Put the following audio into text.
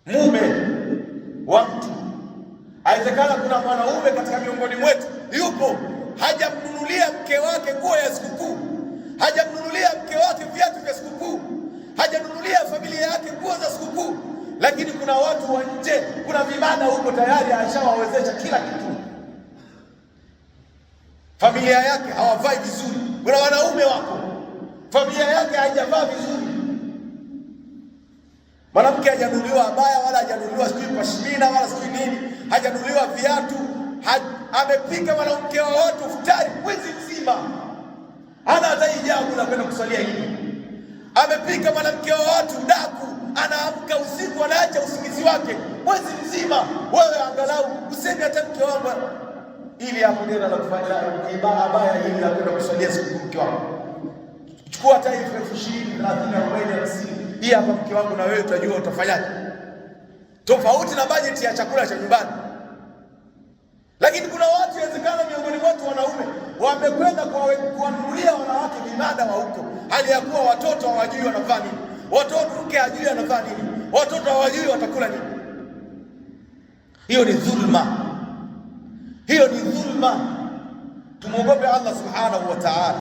Mume wa mtu, awezekana kuna mwanaume katika miongoni mwetu yupo hajamnunulia mke wake nguo ya sikukuu, hajamnunulia mke wake viatu vya sikukuu, hajanunulia familia yake nguo za sikukuu, lakini kuna watu wa nje, kuna vibanda huko tayari ashawawezesha kila kitu. Familia yake hawavai vizuri, kuna wanaume wako familia yake haijavaa vizuri. Mwanamke hajanunuliwa abaya wala hajanunuliwa sijui pashmina wala sijui nini, hajanunuliwa viatu, amepika mwanamke wa watu futari mwezi mzima, hana hata hijabu la kwenda kusalia hivi. Amepika mwanamke wa watu daku, anaamka usiku, anaacha usingizi wake mwezi mzima. Wewe angalau useme hata mke wangu, ili hapo neno la kufanya abaya hili la kwenda kusalia siku mke wangu, chukua hata 20,000, 30,000, 40,000, 50,000 hii hapa mke wangu, na wewe utajua utafanyaje, tofauti na bajeti ya chakula cha nyumbani. Lakini kuna watu inawezekana miongoni mwetu wanaume wamekwenda kuwanunulia wanawake vibada wa huko, hali ya kuwa watoto hawajui wanavaa nini, watoto mke hajui anavaa nini, watoto hawajui watakula nini. Hiyo ni dhulma, hiyo ni dhulma. Tumwogope Allah subhanahu wa ta'ala.